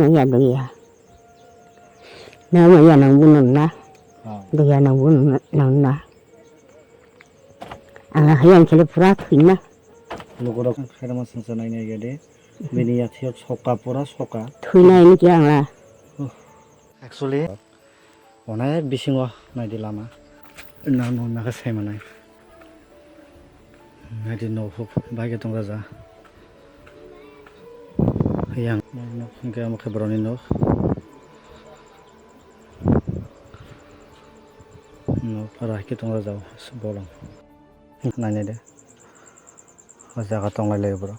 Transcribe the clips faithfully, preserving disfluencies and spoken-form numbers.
Nang ya dui ya. Nang ya nang bu nang na. Oh. Dui ya nang bu nang na. Ang la hayang chile pura thui na. Lukurok khairama sengsa nai nai gede. Bini yathiyok soka pura soka. Thui nai ni ki ang la. Oh. Actually, onek bisingo naidi lama. Na no naga sai manai. Naidi no huk bai ke tong raja. Yang nok hingke amo khe boroni nok. Nok para ke tong raja bolong. Nainai de. O jaga tonglai lai borok.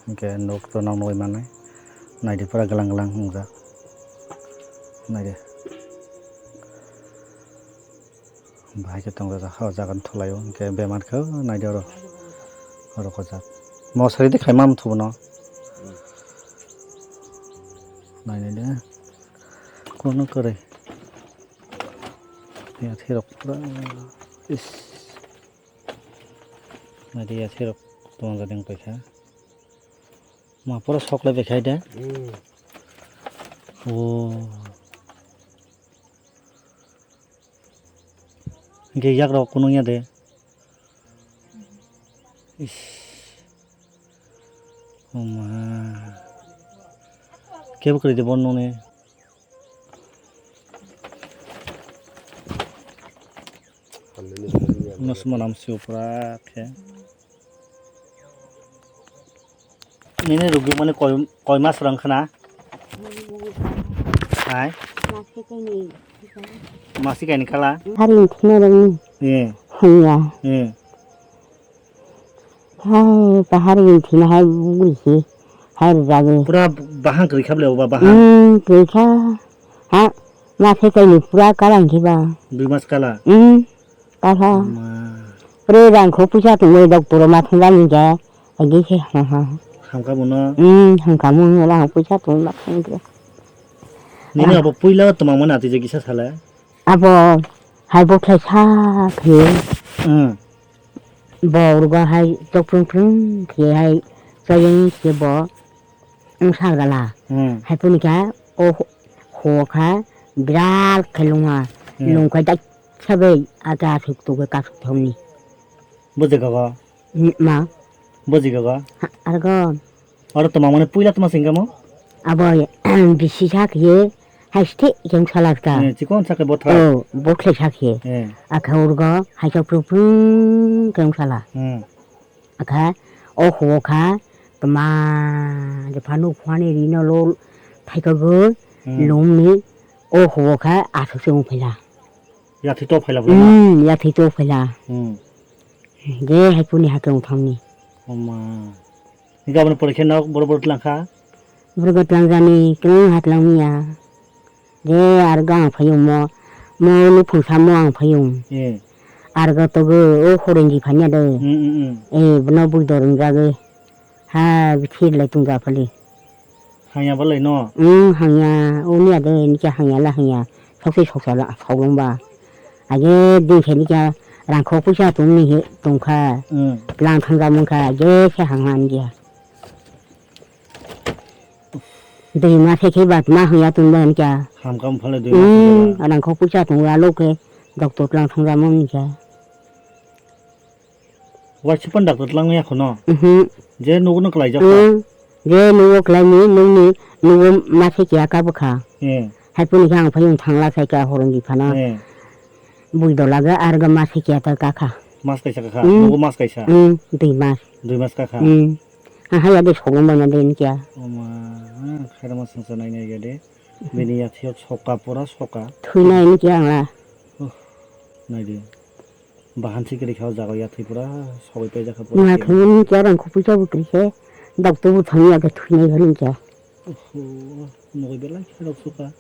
Hingke nok to nang nugui mannai. Naidi pura glang glang wngjak. Naidi. Bahai khe tongjak o jaga ni thulaio. Hingke bemar khe naidi oro. Oro kojak. Mosari de khaima mthubo no. Nainai de. Kono kwrwi. Yathirok pura. Is. Naidi yathirok tongjak wng paikha. Ma pura sok lai bai khai de. Mm. O. Hingke yak rok kunung ya de. Is. O ma. Kebo kwrwi de bon noni. Uno sima nam sio pura khe. Nini rugi mani koi, koi mas rang khana? Hai? Masi kaini kala? Hari thina rang ni. Eh. Hanya. Eh. Hai, pahar ni thina hai buri si. Hai ragi. Pura bahang kri khable ba bahang. Hmm, kri kha. Ha, masi kaini pura kalang khe ba. Dui mas kala? Hmm. Kaisa. Ma. Pre rang kho puisa tongwi doctor ma thangja ni ja. Agi se ha ha. Hamka bono. Hmm, hamka mo la puisa tong ma thangja. Nini abo puila tongma mani ati je kisa sala. Abo hai bo khlai sa khe. Hmm. Bo urgo hai tok phung phung khe hai chayeng khe bo wng sa gala. Hmm. Hai phuni kha o ho kha birat khe lungha. Hmm. Lung khe dai Sabai aga asuk tugo kasuk thomni. Bo jaga go? Ni ma. Bo jaga go? Ha, argo. Oro toma mane puila toma singamo? Abo bisi sak ye, hai sthi jeng salak ta. Eh, chikon sak bo thai. Oh, bo khlai sak ye. Eh. Akha urgo, hai sok pru pru keng sala. Hmm. Akha o huo kha tma je phanu phani rino lo thaika go. Hmm. Lomni o huo kha asuk se ung phaila. Yathwi to phaila phaila. Hmm, yathwi to phaila. Hmm. Je hai puni hakhe ung thangni. Oma. Gabon pore khe nok boro boro tlang kha. Boro boro tlang jani kwrwng ha tlang miya. Je argo ang phayung mo, mo nuphung samo ang phayung. Eh. Argo togo o horenji phanya de. Mm, mm, mm. Eh, bono bui dor wngjagwi. Ha, bithir lai tungja phali. Hanya balai no? Mm, hanya, o miya de, nikya hanya la hanya. Sokse soksa la, soglong ba. Age din khe nikya rangkho puisa tongni he tongkha. Mm. Lang thangja mungkha, age se hang hang dia. Dui mas hai khe ba tma hwnya tong ba hwn kya. Hamkha bwphale dui mas hai khe ba. Hmm, anang kho puisa tongo alo khe doctor tlang thang jamo hwn kya. Waisa pan doctor tlang ya khono. Mhm. Je nugo no klai jak. Hmm. Je nugo klai ni nung ni nugo mas hai kya ka bwkha. Eh. Hai puni khe ang phai thang la sai kya horong di phano. Eh. Bui dola ga ar ga mas hai kya ta ka kha. Mas kaisa ka kha. Hmm. Nugo mas kaisa. Hmm, dui mas. Dui mas ka kha. Hmm. Aha ya de sogong bai na de ni kya. Oma, khairama sengsa nai nai ya de. Bini ya thiyok soka pura soka. Thui nai ni kya ang la. Oh, nai di. Bahan si kiri khao jago ya thwi pura sogoi pai jakha pura. Ma thwi ni kya rang khu puisa bu kiri se. Doctor bu thang ya ke thui nai ni kya. Oh, nogoi belai khe rok soka.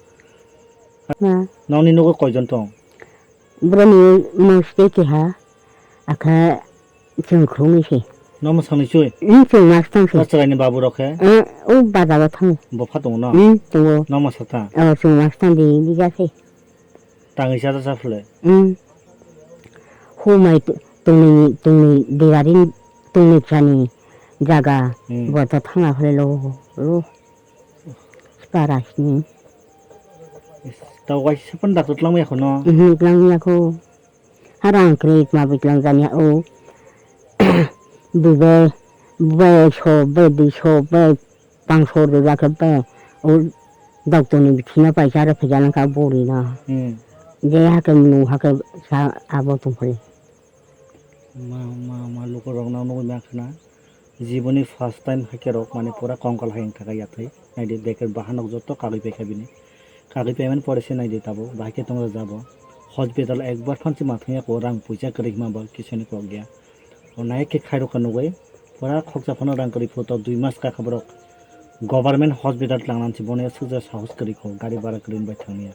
Ma. Nong ni nogo koi jon tong? Boroni mung site keha, akha chwng khulungni se. Nomo sakni chui? Hmm, chwng mas tang se. O chwraini babu rok khe? Eh, o bazago thango. Bo pha tongo no? Hmm, tongo. Nomo sa ta? O, chwng mas tang di, di ja se. Tangwi cha cha phule? Hmm. Humai t-, tongni, tongni degari, tongni chani jaga, hmm, bo to thanga phule lo, lo. Para sini. Tau waisa pun doctor tlang ya kono. Mhm, tlang ya ko. Harang kri ma bi tlang jani o. Bibe, be so, be di so, be pang so de ya ke be. O doctor ni bithina paisa re phaja lang ka bori na. Hmm. Je ha ke mnu ha ke sa abo tung phali. Ma, ma, ma, lukurok no nugwi mankha na. Jiboni first time haikhe rok, mane, pura kongkal hai wngkha kha yathai. Naidi, bag bahanok joto kagwi paikha bini. Kagwi paimani pore se naidi tabo, bahai khe tongra jabo. Hospital ekbar phan se mathang ya ko, rang puisa kwrwi hima bo kisani kok ya. O naikhe khairokha nugwi, pura khoksa phano rang kwrwi phuto dui mas kakha borok. Government hospital tlangnani se bono ya sukja sahos kwrwi kho, gari bara kwrwi bai thangya.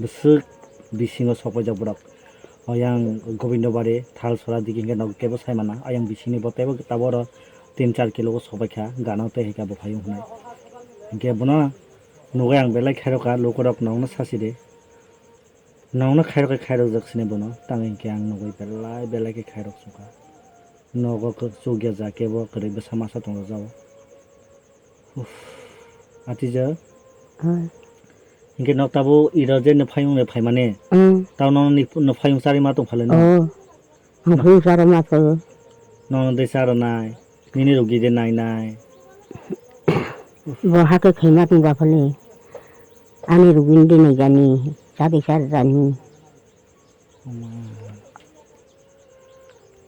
Bwswk bisingo sokpaijak borok. Oyang Gobindobari, Thalsora digi hingke nogo kebo sai mana. Ayang bisingni bo teibo taboro tin char kilo o sopaikha, gana tei hai khe bo phaiyung hwnwi. Hingke bono nugwi ang belai khairokha, lukurok nongno sasi de. Nongno khairokhe khairokjak sini bono, tang hingke ang nugwi belai belai khe khairok sukha. Nogo kwk chukya ja kebo kwrwi bwsa masa tongjak jao. Uff, atija. Ah. Hingke nok tabo iro je no phayung le phaimani. Hmm. Tao no ni, no phayung chari ma tong phale no? Oh. Ang phayung chari ma phaio. No no de charo nai. Nini rugi de nai nai. Bo hake khaima tong ja phale. Ani rugi de nai jani. Chari chari jani. Oma.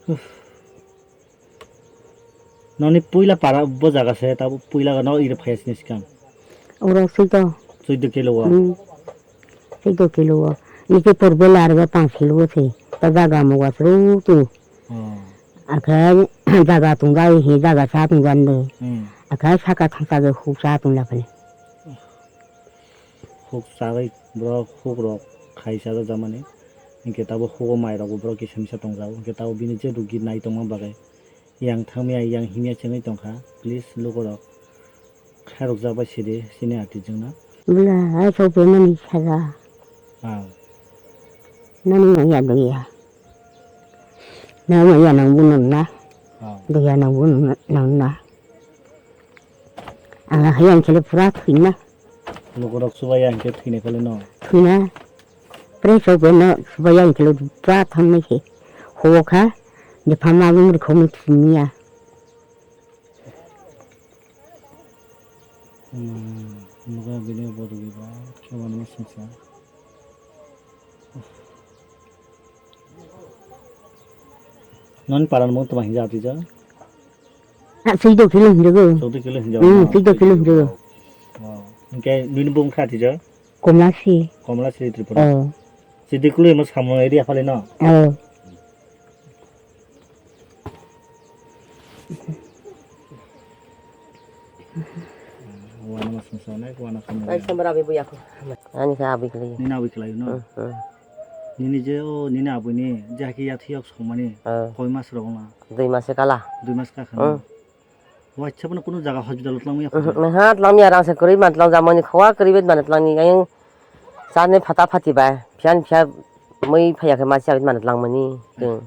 Uff. Noni puila para bo jaga se, tabo puila no ire phaya sini sikang. Oro sito. Chuddo kilo o. Hmm. Sito kilo o. Nike porbela arga pang kilo o se. Ta jaga mo wasru tu. Oh. Akhe jaga tungga hi jaga sa tungga nde. Hmm. Akhe saka thangsa ge hu sa tungla phale. Huk chagwi borok huk rok khai chajak jamani. Hinkhe tabo hugo mai rok bo borok kisa misa tongjago. Hinkhe tabo bini je rugi nai tongma bagwi yang thangmya yang himya chengwi tongkha. Please lukurok khairokjak bai sidi sini ati jwngno. Bwla hai sok pemani saja. Ah. Nani maya doya. Na maya nang bunang na. Ah. Doya nang bunang na. Ang hayang kele pura thwina. Lukurok subaya hingke thwina kale no. Thwina. Pre so be no subaya hingke lo pura thangnai se. Ho kha. Jepha ma bung rikho mi thwiniya. Hmm, nuga bini bodo giba. Khe wani ma singsa. Non paran mo tuma hinja atija. Ah, seido kilo hinjago. Seido kilo hinjago. Hmm, seido kilo hinjago. Oh. Hingke nini bung kha tija? Komla si. Komla si Tripura. Oh. Seido kilo mo samo area phale no? Oh. Wana mas mas na, wana kami. Ai sambar abi buya ko. Ani ka abi kali. Nini abi kali no? Hmm, hmm. Nini je o, nini aboni, jaki yathi yok somani. Oh. Koi mas rok na? Dui mas kala. Dui mas ka khana. Hmm. Waisa bono kunu jaga hospital o twlangmaya. Mhm, nangha twlangmaya rang se kwrwi man twlang jamani khowa kwrwi bet mane twlangni ayang charni phata phati bai phiyan phiya mui phaiya khe masi abit mane twlangmani king.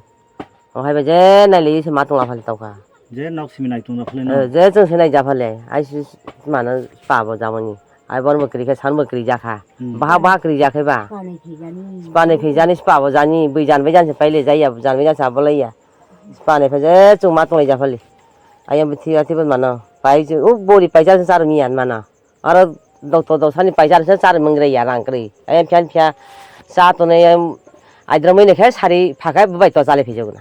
O hai bai je nailai se ma tongla phali tokha. Je nok simi nai tongla phali no. Eh, je chwng se nai ja phali ai si mano pa bo jamani. Ai bon bo kwrwi khe san bo kwrwi jakha. Hmm. Baha baha kwrwi jakhe ba. Spani phijani. Spani phijani spa bo jani bui jan bai jan se paile jaya jan bai jan se abo laiya. Spani phai je chwng ma tongla ja phali. Ayang bithi ati bo mano. Pai je, o bori pai ja char miyan mano. Aro doctor dogsani pai ja se char mangre ya rang kri. Ayang phiyan phiya cha tone ayang aidra mui ne khe sari phakai bai to chale phijok na.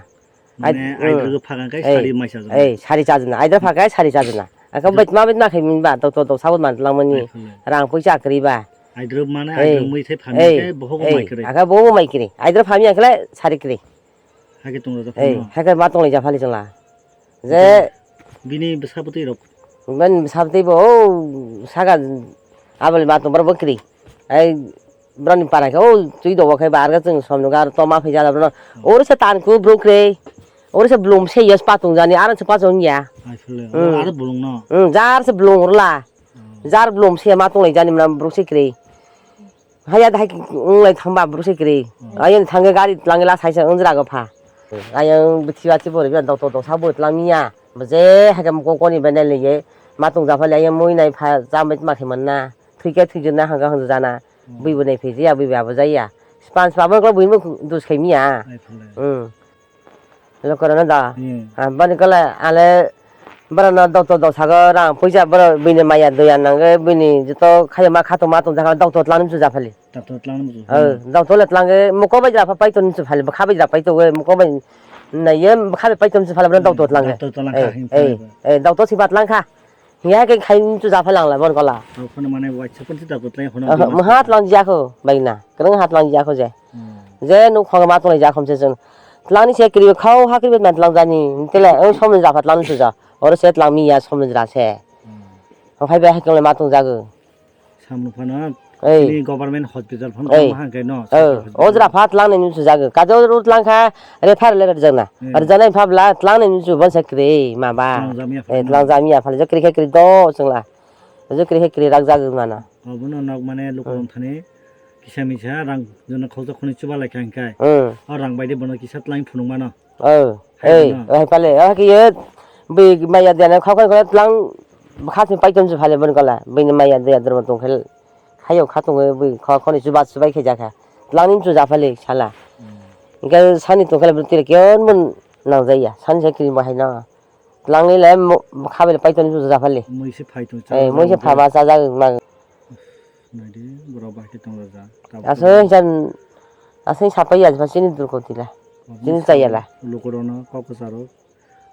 Mane ai, aidra phakan kai ei, sari mai sa jana. Ei, sari cha jana. Aidra phakai sari cha jana. Aka bai ma bai ma khai min ba doctor dogsa bo man lang mani. Ai, khole. Rang puisa kri ba. Aidra mane ei, aidra mui thai phamya ei, ke bohogo ei, mai kri. Aka bohogo mai kri. Aidra phamya khle sari kri. Hake tong rajak. Ei, phano. Hake ma tong lai ja phali chwla. Je bini bwsa bwtwi rok. Ben bwsa bwtwi bo o saka aboni ma tong borok bwkri. Ai borok ni para khe o twi dogo khe ba arga chwng som nugo aro toma phai jala borok. Hmm. Oro se tan ku bwrok re. Oro se blum se yes patung jani aro se patung ya. Ai phele. Hmm. Aro blung no. Hmm, jar se blung rwla. Hmm. Jar blum se ma tong lai jani mwnam bwrok se kri. Haya dahai wng lai thangba bwrwk se kwrwi. Hmm. Ayang thangwi gari twlangwi la saisa wng jora go pha. Ayang bithi bathi bo rwgwi doctor doksa bo twlang ya. Bo je hai khe mokol koni bai nai laiye. Ma tong japha le ayang mui nai pha cha bai ma khe manna. Thwikhe thwijwkna hangkha hwnjana. Hmm. Bui bo nai phaijiya, bui bo abo jaiya. Span span bo buino dus khaimiya. Ai phale. Hmm. Lokorogno da. Hmm. Ah, bani kala ale borokno doctor dok sago rang puisa borok bini maya doya nangwi bini joto khayoma khatoma tongjakha doctor twlangni muchung japhali. Doctor twlangni muchung. Oh, doctor le twlangwi mokol bai jra pha paito muchung phali bwkha bai jra paito we mokol bai naiye bwkha bai paito muchung phali borokno doctor twlangwi. Doctor twlang kha, eh, him eh, phale ba. Eh, doctor si ba twlang kha. Hiya khe khai muchung japhali langla bani kala. Tao phano mane waisa pon si doctor twlang phano. Oho, bima maha twlang jakho bai na. Kwrwng ha twlang jakho je. Hmm. Je nuk khogwi ma tonglaijak khomse chwng. Twlangni se kwrwi khao ha kwrwi man twlang jani. Tele ang somni japha twlang suja. Oro se twlang miya somni jra se. Hmm. Ophai bai hai kwlai ma tong jago. Samung phano ei. Chini government hospital phano ei. Tamo hangke no. Oh, hospital. O jra pha tlangnai ni sujago. Kajo ro tlang kha refer le rwjakna. Hmm. Rwjaknai pha bla tlangnai ni su bon se kwrwi ma ba. Tlang jamya eh, phano. Tlang jamya phano je kwrwi khe kwrwi do chwngla. Je kwrwi khe kwrwi rak jago mano. Obono nok mane lukurok hmm. Thani kisa misa rang jono khokjak khoni chuba lai kha hingkai. Hmm. O rang bai de bono kisa tlang phunuk mano. Oh, hai ei, bono. Oh, hai pale, oh, hai kiye, bui maya diyana khao khao khao tlang, kha sing paitom se phale bun kala, bui ni maya diya dormo tong khel, hayo kha tong bui khao khoni chuba chubai khe jakha, tlang nim chu japhale sala. Hmm. Hingke sani tong khel bun tire kiyon bun nang jaya, sani se kiri bahai na. Twlangwi le mo-, khabai le paiton ni japhali. Mui se phai tong eh, mui se chajak phama chajak ma. Naidi, borok bai khe tong rwjak. Aswk hinsan, aswk sapai ya, chini durko tila. Chini chayala. Lukurokno kok kwcharok,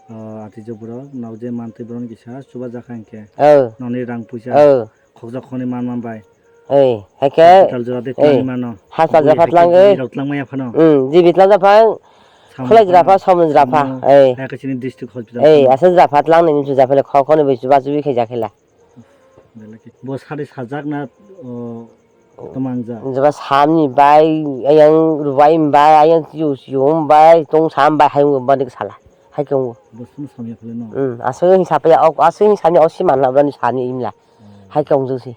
ah, atijok borok, nok je mantwi borok kisa chuba jakha hinkhe. Oh. Noni rang puisa. Oh. Khokjak khoni man man bai. Ei, haikhe, hospital jora de ei, twlangwi mano. Hospital jora twlangwi. Bui rok twlangmaya phano. Hmm, jibi twlangjak phang, samung khwlai jora phano, pha, samung jora pha, samung, ei. Haikhe chini district hospital ei, phano. Aswk jora pha twlangnai ni chuja phele, khok khoni bai chuba chubi khe jakhela. Belai khe. Bo sari sajak na, o, twmang jak? Jora samni bai, ayang rubai bai, ayang tiu tiu bai, tong sam bai, hayung bai sala. Haikhe wngo. Bo sung samya phele no? Hmm, aswk hinsa paya, ok, aswk hinsa ni osi manla, bani sani imla. Hmm. Haikhe wngjak si.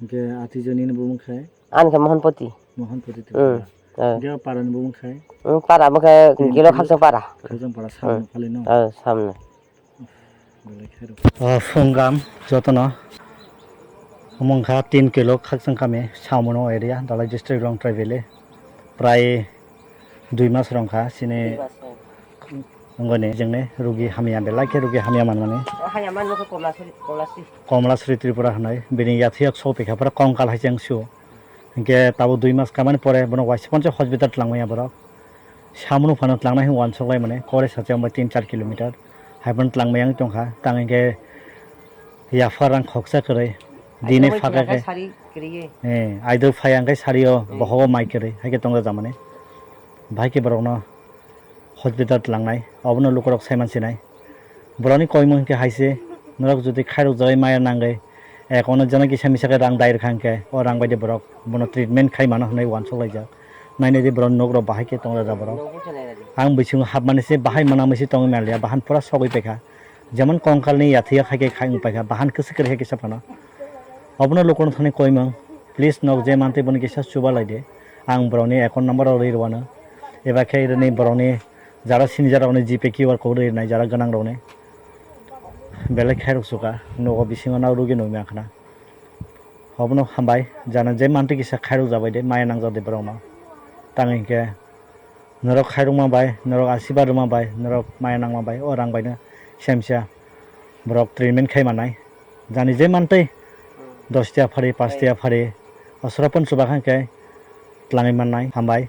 Hingke atijani ni bumung khai? Ani khe Mohanpoti. Mohanpoti hmm. Tripura. Eh. Hingke o para ni bumung khai? Hmm, para bo khe kilo khakchang para. Khakchang para samno hmm. Phale no? Eh, samno. Belai khe rw. O phungam jotono bumung kha tin kilo khakchang kami Samono area, Dhalai district, Longtrai valley. Prai dui mas rong kha sini. Dui mas, eh. Wngoni jengni rugi hamya belai khe rugi hamya manmani. O hamya manno khe Komlasri, Komlasri. Komlasri Tripura hwnwi bini yathwiyok sopikha pura kongkal hai cheng sio. Hinkhe tabuk dui mas kamani pore bono waisa poncha hospital twlangmaya borok. Samung phano twlangnai hwn wansuk laimani kore sacha wngbai tin char kilometer. Hai phano twlangmaya wng tongkha. Tang hinkhe yaphar rang khoksa kwrwi. Dini phaka khe. Eh, aidok phai ang khe sario bohogo mai kwrwi. Hai khe tongda jamani. Bahai khe borokno hospital twlangnai, obono lukurok saiman sinai. Borokni koimung hinkhe hai se, norok jodi khairok jagwi maya nangwi, ek ono jeno kisa misa khe rang dai rwkha hinkhe, o rang bai de borok bono treatment khai mano hwnwi wansuk laijak. Nainai di borok nok rok bahai khe tong rwjak borok. Ang bisingo hapmani se bahai mwnamwi se tongwi manliya, bahan pura sogwi paikha. Jemon kongkalni yathwiyok hai khe khai wng paikha, bahan kwswk kwrwi hai khe sa phano. Obono lukurok thani koimung, please nok je mantwi bono kisa chuba lai de. Ang borokni account number rok rwi rwano. Eba khe rini borokni jara sini jara rokni G P Q R code rwi rwnai jara gwnang rokni. Belai khairok suka nogo bisingo na rugi nungya khna. Obono hambai jana je mantwi kisa khairok jabai de maya nangjak de borokno. Tang hinkhe norok khairokma bai, norok asiba rwma bai, norok maya nangma bai, o rang baino kisa misa borok treatment khai mannai. Jani je mantwi dos tiya phari, paanch tiya phari, o sora pon chuba kha hinkhe twlangwi mannai, hambai.